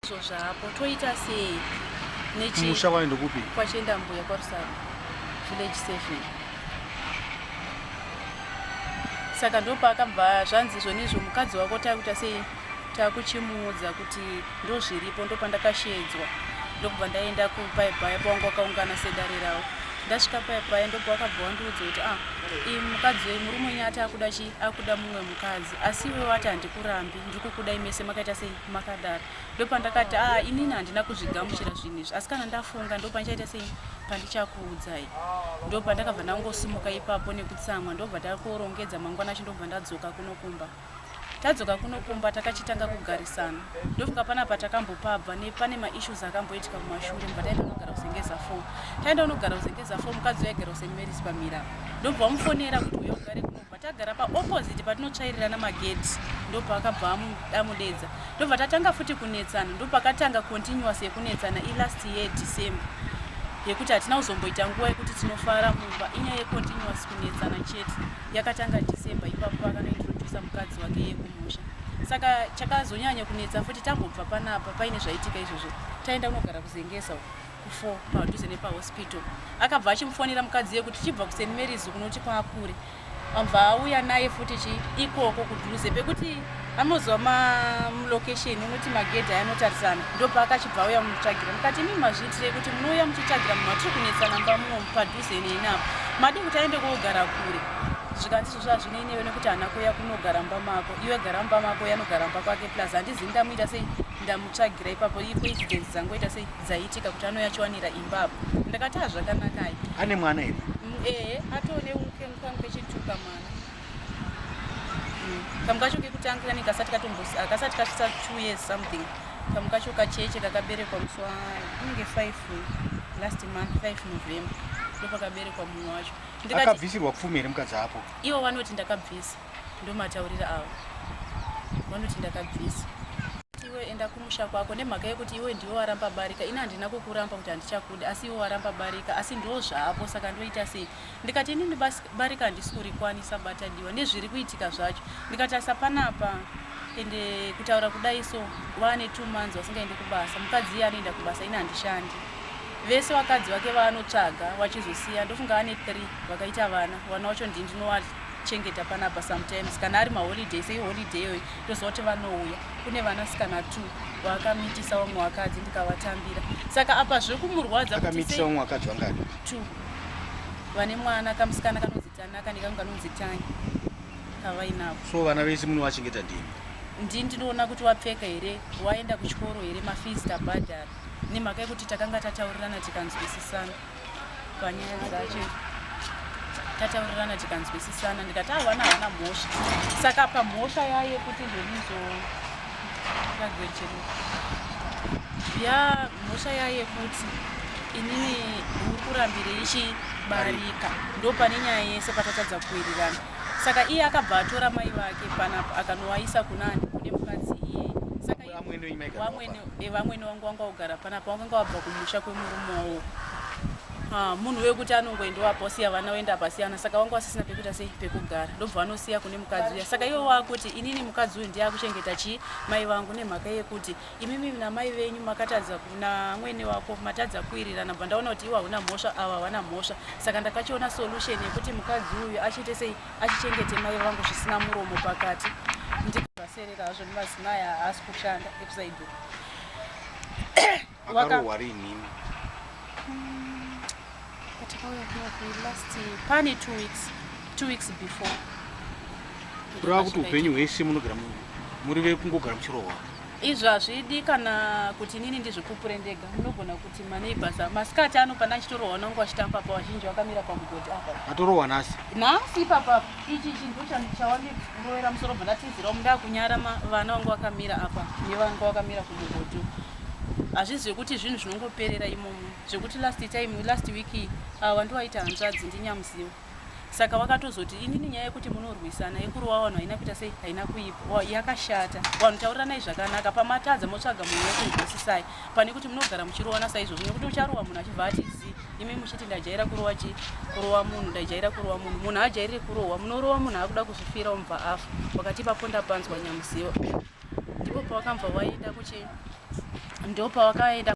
Ndizvo zvapo toita sei nechi Musha wayo ndokupi? Kwachienda mbuya kwaRusape village 7. Saka ndopaakabva zvanzi izvonizvo mukadzi wako takuita sei takuchimuudza kuti ndozviripo ndopandakashedzwa ndokubva ndaenda kupaipaya pawanga wakaungana sedare ravo ndasvika paipaya ndopawakabva wandiudza kuti ah iyi mukadzi uyu murume wenyu ati akuda chi akuda mumwe mukadzi asi iwe wati handikurambi ndiri kukudai mese makaita sei makadaro ndopandakati ah inini handina kuzvigamuchira zvinhu izvi asi kana ndafunga ndopandichaita sei pandichakuudzai ndopandakabva ndangosimuka ipapo nekutsamwa ndobva takurongedza mangwana acho ndobva ndadzoka kuno kumba tadzoka kuno kumba takachitanga kugarisana ndofunga panapa takambopabva nepane maissues akamboitika kumashure mubva taenda unogara kuzengeza four taenda unogara kuzengeza four mukadzi waigara kuSt Mary's pamira ndobva wamufonera kuti uya ugare kuno Tagara pa opposite patinotsvairirana magate ndopaakabva amudedza ndobva tatanga futi kunetsana ndopakatanga continuous yekunetsana ilast year December yekuti hatina kuzomboita nguva yekuti tinofara mumba inyaya yecontinuous kunetsana chete yakatanga December ipapo akanointrodusa mukadzi wake yekumusha saka chakazonyanya kunetsa futi tambobva panapa paine zvaitika izvozvo taenda kunogara kuzengesa ku4 padhuze nepahospital akabva achimufonera mukadzi yekuti chibva kuSt Mary's kunoti kwakure abva auya naye futi chi ikoko kudhuze pekuti anoziva mamulocation unoti magedhi aya anotarisana ndopaakachibva auya mutsvagira mukati imi mazviitirei kuti munouya muchitsvagira munhu atiri kunetsana mba muno padhuze neni apa madii kuti aende kogara kure zvikanzi izvozvo hazvinei newe nekuti haana kuuya kunogara mumba mako iwe gara mumba mako uye anogara mumba kwake plus handizivi ndamuita sei ndamutsvagira ipapo icoincidence dzangoita sei dzaitika kuti anouya achiwanira imba apo ndakati hazvakanakai ane mwana here ehe atone kangu kechituka mwana kamu kacho kekutanga kanenge kasati katombo kasati kasvitsa 2 years something. Kamu kacho kacheche kakaberekwa musi wa inenge 5 last month, 5 November, ndopakaberekwa mumwe wacho. Ndikati Akabvisirwa pfumi here mukadzi apo? Ivo vanoti ndakabvisa, ndomatauriro avo, vanoti ndakabvisa. Iwe enda kumusha kwako nemhaka yekuti iwe ndiwe waramba barika. Ini handina kukuramba kuti handichakudi, asi iwe waramba barika, asi ndo zvapo, saka ndoita sei? Ndikati inini barika handisi kurikwanisa batadiwa nezviri kuitika zvacho. Ndikatarisa panapa ende kutaura kudai so vaane 2 months vasingaendi kubasa. Mukadzi iye anoenda kubasa, ini handishandi. Vese vakadzi vake vaanotsvaga vachizosiya, ndofunga ane three vakaita vana. Vana vacho ndini ndinovachengeta panapa. Sometimes kana ari maholiday, seiholiday iyoyo, toziva kuti vanouya. Kune vanasikana two vaakamitisa vamwe vakadzi, ndikavatambira. Saka apa zvekumurwadza kuti Akamitisa vamwe vakadzi vangani? Two vane mwana, kamusikana kanonzi Tanaka nekamwe kanonzi Tanya kavainavo. So vana vese munovachengeta ndini? Ndini ndinoona kuti wapfeka here, waenda kuchikoro here, mafees tabhadhara, nemhaka yekuti takanga tataurirana tikanzwisisana panyaya dzacho. Tataurirana tikanzwisisana, ndikati havana havana mhosva. Saka pamhosva yaye kuti zvonizvo kagwechero ya mhosva yaye kuti inini uri kurambirei chibarika, ndo pane nyaya yese patatadza kuwirirana. Saka iye akabva atora mai vake panapa akanovaisa kunani, kune mukadzi iyeye. Saka Vamwene wenyu maigara? Vamwene wangu wanga ugara panapa, wakanga wabva kumusha kwemurume wavo. Ah, munhu wekuti anongoendawo apa osiya vana oenda pasiyana. Saka wanga wasisina pekuita sei, pekugara, ndobva vanosiya kune mukadzi uya. Saka iwe wakuti inini mukadzi uyu ndiye akuchengeta chii, mai vangu, nemhaka yekuti imimi namai venyu makatadza, namwene wako matadza kuwirirana. Bva ndaona kuti iwe hauna mhosva, ava havana mhosva. Saka ndakachiona solution yekuti mukadzi uyu achiite sei, achichengete mai vangu zvisina muromo pakati. Ndikaserera hazvo nemadzimai haasi kushanda ekusaidi. Akarohwa riinini? Patakauya kuno last pane 2 weeks, 2 weeks before. Kureva kuti upenyu hwese munogara muri vekungogara muchirohwa? Izvo hazvidi kana kuti inini ndizvipupure ndega. Munogona kuti maneighbors masikati ano pana achitorohwa nangu vachitamba pa vazhinji vakamira pamugodhi apa. Atorohwa nhasi? Nhasi ipapa. Ichi chinhu chawandirovera musoro, bva ndatizirawo mundaa kunyara vana vangu vakamira apa nevanga vakamira kumugodhi. Hazvizi zvekuti zvinhu zvinongoperera imomo. Zvekuti last time, last week, ava ndiwaita hanzvadzi ndinyamuziwa. Saka wakatozoti inini nyaya yekuti munorwisana yekurova vanhu haina kuita sei, haina kuipa, yakashata. Vanhu tauriranai zvakanaka, pamatadza motsvaga munhu wekunzwisisai pane kuti munogara muchirovana saizvozvo, nekuti ucharova munhu achibva ati zi, imi muchiti ndajaira kurova chi, kurova munhu, ndajaira kurova munhu. Munhu hajairiri kurohwa. Munorova munhu akuda kuzvifira umubva afa. Wakati ipapo ndapanzwa nyamuziva, ndipo pawakambva waenda kuchi. Ndopawakaenda.